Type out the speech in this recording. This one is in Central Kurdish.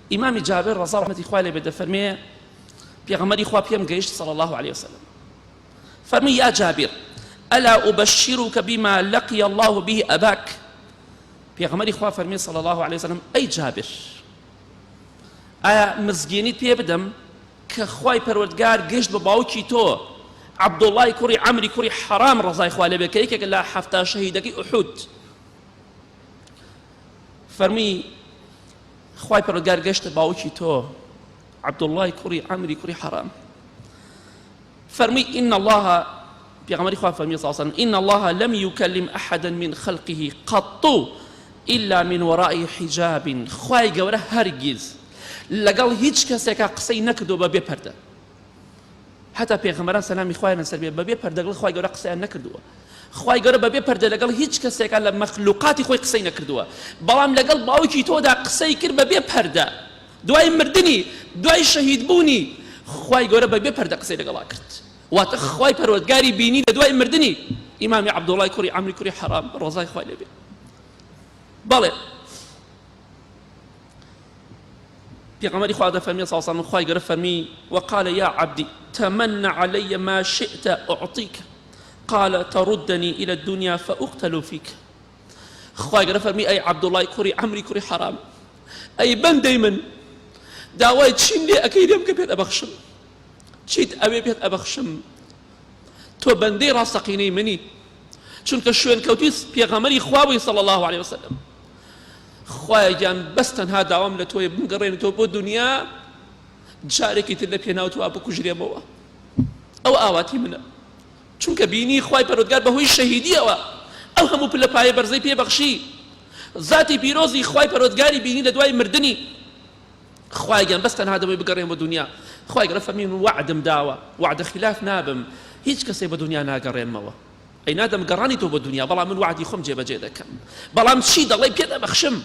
ئیمامی جابر ڕەزا ڕەحمەتی خوای لێ بێت دەفەرمێ پێغەمبەری خوا پێم گەیشت صلی الله علیه وسلم فەرمی یا جابر ئەلا أبشرك بما لقي الله به أباك پێغەمبەری خوا فەرمی صلی الله علیه وسلم ئەی جابر ئایا مزگێنیت پێ بدەم کە خوای پەروەردگار گەشت بە باوکی تۆ عەبدوڵڵای کوڕی عەمری کوڕی حەرام ڕەزای خوا لێبێ کە یەکێکە لە 70 شەهیدەکەی ئوحود فەرمی خوای پەروەردگار گەشتە باوکی تۆ عەبدوڵڵای کوڕی عەمری کوڕی حەرام فەرمی إن الله پێغەمبەری خوا فەرمی صلی الله علیه وسلم إن الله لم يكلم أحدا من خلقه قط إلا من وراء حجاب خوای گەورە هەرگیز لەگەڵ هیچ کەسێکا قسەی نەکردووە بە بێ پەردە هەتا پێغەمبەران سەلامی خوایان لەسەر بێ بەبێ پەردە لەگەڵ خوای گەورە قسەیان نەکردووە خوای گەورە بەبێ پەردە لەگەڵ هیچ کەسێکا لە مەخلوقاتی خۆی قسەی نەکردووە بەڵام لەگەڵ باوکی تۆدا قسەی کرد بەبێ پەردە دوای مردنی دوای شەهید بوونی خوای گەورە بەبێ پەردە قسەی لەگەڵا کرد واتە خوای پەروەردگاری بینی لە دوای مردنی ئیمامی عەبدوڵای کوڕی عەمری کوڕی حەرام ڕەزای خوای لێبێ بەڵێ پێغەمبەری خوا دەفەرمێ صلی الله علیه و خوای گەورە فەرمی وقال يا عبدي تمن علي ما شئت أعطيك قال تردني إلى الدنيا فأقتل فيك خوای گەورە فەرمی ئەی عەبدوڵای کوڕی عەمری کوڕی حەرام ئەی بەندەی من داوای چیم لێ ئەکەی لێم کە پێت ئەبەخشم چیت ئەوێ پێت ئەبەخشم تۆ بەندەی ڕاستەقینەی منی چونکە شوێنکەوتوی پێغەمبەری خوا بووی صلی الله علیه وسلم خوایە گیان بەس تەنها داوام لە تۆیە بمگەڕێنیتەوە بۆ دونیا جارێکی تر لە پێناو تۆ بکوژرێمەوە ئەو ئاواتی منە چونکە بینی خوای پەروەردگار بەهۆی شەهیدیەوە ئەو هەموو پلە پایە بەرزەی پێ بەخشی زاتی پیرۆزی خوای پەروەردگاری بینی لە دوای مردنی خوای گیان بەس تەنها دەمەوێت بگەڕێم بۆ دونیا خوای گەورە فەرمی من وەعدم داوە وەعدە خلاف نابم هیچ کەسێک بە دونیا ناگەڕێنمەوە ئەی نادەم گەڕانی تۆ بۆ دونیا بەڵام من وەعدی خۆم جێبەجێ دەکەم بەڵام چی دەڵێی پێت ئەبەخشم.